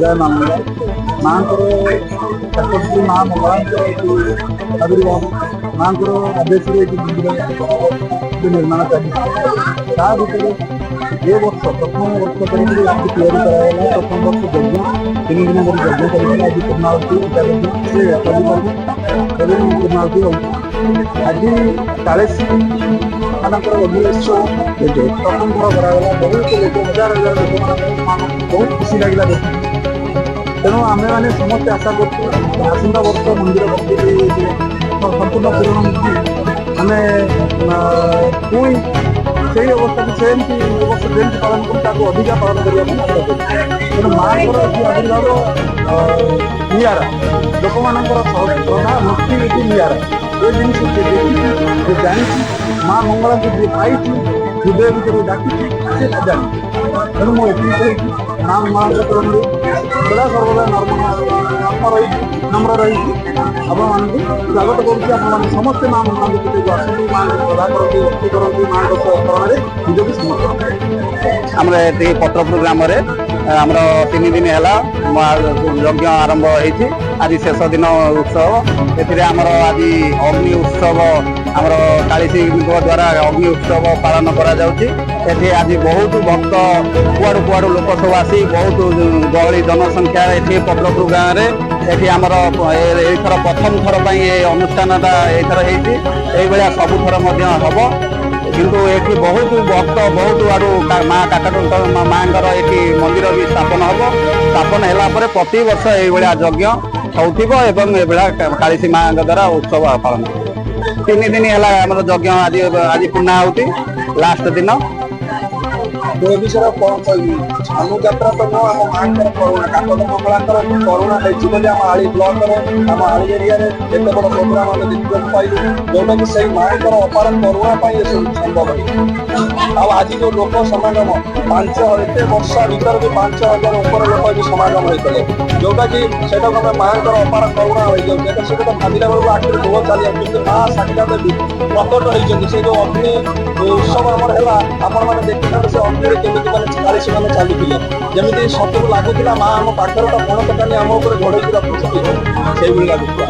ଜୟ ମା ମଙ୍ଗଳା। ମାଙ୍କର କାକଟପୁର ମା ମଙ୍ଗଳାଙ୍କର ଏଠି ଆବିର୍ଭାବ। ମାଙ୍କର ଆଦେଶରେ ଏଠି ମନ୍ଦିର ଏଠି ନିର୍ମାଣ ଚାଲିଛି। ତା ଭିତରେ ଏ ବର୍ଷ ପ୍ରଥମ ବର୍ଷ କରିକି ଏଠି ତିଆରି କରାଗଲା। ପ୍ରଥମ ବର୍ଷ ଯଜ୍ଞ, 3 ଦିନ ଧରି ଯଜ୍ଞ ଚାଲିଥିଲା। ଆଜି ପୂର୍ଣ୍ଣାହୁତି, ପୂଜା ଯଜ୍ଞ ଚାଲିଛି ଏବଂ ପୂର୍ଣ୍ଣାହୁତି ହେଉଛି। ଆଜି 40 ମାନଙ୍କର ଅଗ୍ନି ଉତ୍ସବ ପ୍ରଥମ ଥର କରାଗଲା। ବହୁତ ଲୋକ, ହଜାର ହଜାର ଲୋକମାନଙ୍କ ବହୁତ ଖୁସି ଲାଗିଲା ଦେଖିକି। ତେଣୁ ଆମେମାନେ ସମସ୍ତେ ଆଶା କରୁଛୁ, ଆସନ୍ତା ବର୍ଷ ମନ୍ଦିର କମ୍ପ୍ଲିଟ୍ ହେଇଯିବ, ସମ୍ପୂର୍ଣ୍ଣ ପୂରଣ ହେଇକି ଆମେ ପୁଣି ସେଇ ଅବସ୍ଥାକୁ ସେମିତି ଏ ବର୍ଷ ଯେମିତି ପାଳନ କରୁ, ତାକୁ ଅଧିକା ପାଳନ କରିବା ପାଇଁ ଆଶା କରୁଛୁ। ତେଣୁ ମାଙ୍କର ଏଠି ଆବିର୍ଭାବ ନିଆରା। ଲୋକମାନଙ୍କର ଶ୍ରଦ୍ଧା ଭକ୍ତି ଏଠି ନିଆରା। ଏ ଜିନିଷ ଯିଏ ଦେଖିଛି, ଯିଏ ଜାଣିଛି, ମା ମଙ୍ଗଳାଙ୍କୁ ଯିଏ ପାଇଛି, ହୃଦୟ ଭିତରୁ ଡାକିଛି, ସେ ଜାଣିଛି। ତେଣୁ ମୁଁ ଏତିକି କହିକି ମା ମଙ୍ଗଳାଙ୍କ ଚରଣରେ ସଦା ସର୍ବଦା ନର୍ମ ରହିଛି, ନମ୍ର ରହିଛି, ଆପଣମାନଙ୍କୁ ସ୍ୱାଗତ କରୁଛି। ଆପଣମାନେ ସମସ୍ତେ ମା ମଙ୍ଗଳାଙ୍କ ପୂଜାକୁ ଆସନ୍ତୁ, ମାଙ୍କୁ ଶ୍ରଦ୍ଧା କରନ୍ତୁ, ଭକ୍ତି କରନ୍ତୁ, ମାଙ୍କ ଚରଣରେ ନିଜକୁ ସମର୍ପଣ କରନ୍ତୁ। ଆମର ଏଠି ପତ୍ରପୁର ଗ୍ରାମରେ ଆମର 3 ଦିନ ହେଲା ଯଜ୍ଞ ଆରମ୍ଭ ହେଇଛି। ଆଜି ଶେଷ ଦିନ ଉତ୍ସବ। ଏଥିରେ ଆମର ଆଜି ଅଗ୍ନି ଉତ୍ସବ, ଆମର କାଳିଶୀଙ୍କ ଦ୍ୱାରା ଅଗ୍ନି ଉତ୍ସବ ପାଳନ କରାଯାଉଛି। ଏଠି ଆଜି ବହୁତ ଭକ୍ତ, କୁଆଡ଼ୁ କୁଆଡ଼ୁ ଲୋକ ସବୁ ଆସି ବହୁତ ଗହଳି ଜନସଂଖ୍ୟା ଏଠି ପତ୍ରପୁର ଗାଁରେ। ଏଠି ଆମର ଏଇଥର ପ୍ରଥମ ଥର ପାଇଁ ଏ ଅନୁଷ୍ଠାନଟା ଏଇଥର ହେଇଛି। ଏଇଭଳିଆ ସବୁଥର ମଧ୍ୟ ହବ। କିନ୍ତୁ ଏଠି ବହୁତ ଭକ୍ତ ବହୁତ ଆଡ଼ୁ ମା କାକଟ ମାଙ୍କର ଏଠି ମନ୍ଦିର ବି ସ୍ଥାପନ ହବ। ସ୍ଥାପନ ହେଲା ପରେ ପ୍ରତିବର୍ଷ ଏଇଭଳିଆ ଯଜ୍ଞ ହଉଥିବ ଏବଂ ଏଇଭଳିଆ କାଳିଶୀ ମାଙ୍କ ଦ୍ୱାରା ଉତ୍ସବ ପାଳନ ହେବ। 3 ଦିନ ହେଲା ଆମର ଯଜ୍ଞ। ଆଜି ଆଜି ପୂର୍ଣ୍ଣାହୁତି, ଲାଷ୍ଟ ଦିନ। ମୁଁ ଏ ବିଷୟରେ କଣ କହିବି? ଝାମୁ ଯାତ୍ରା ତ ନୁହଁ, ଆମ ମାଙ୍କର କରୁଣା, କାକଟ ମଙ୍ଗଳାଙ୍କର କରୁଣା ହେଇଛି ବୋଲି ଆମ ଆଳି ବ୍ଲକରେ, ଆମ ଆଳି ଏରିଆରେ ଏତେ ବଡ ପ୍ରୋଗ୍ରାମ ଆମେ ଦେଖିବାକୁ ପାଇଲୁ, ଯୋଉଟା କି ସେଇ ମାଙ୍କର ଅପାର କରୁଣା ପାଇଁ ଏସବୁ ସମ୍ଭବ ହେଇଛି। ଆଉ ଆଜି ଯୋଉ ଲୋକ ସମାଗମ, ଏତେ ବର୍ଷା ଭିତରେ ବି 5000 ଉପରେ ଲୋକ ଏଠି ସମାଗମ ହେଇଥିଲେ, ଯୋଉଟା କି ସେଇଟାକୁ ଆମେ ମାଙ୍କର ଅପାର କରୁଣା ହେଇଯାଉଛି। ଏଟା ସେଟା ଭାବିଲା ବେଳକୁ ଆଖିରେ ଲୁହ ଚାଲି ଆସୁଛି। ମା ସାକ୍ଷାତ ପ୍ରକଟ ହେଇଛନ୍ତି। ସେ ଯୋଉ ଅଗ୍ନି ଉତ୍ସବ ଆମର ହେଲା, ଆପଣମାନେ ଦେଖିଥାନ୍ତେ ସେ ଅଗ୍ନିରେ କେମିତି ମାନେ କାଳିଶୀ ମାନେ ଚାଲୁଥିଲେ। ଯେମିତି ସତକୁ ଲାଗୁଥିଲା ମା ଆମ ପାଖରେ ତା ପଣତ କାନି ଆମ ଉପରେ ଘୋଡେଇକି ରଖୁଛନ୍ତି, ସେଇଭଳି ଲାଗୁଥିଲା।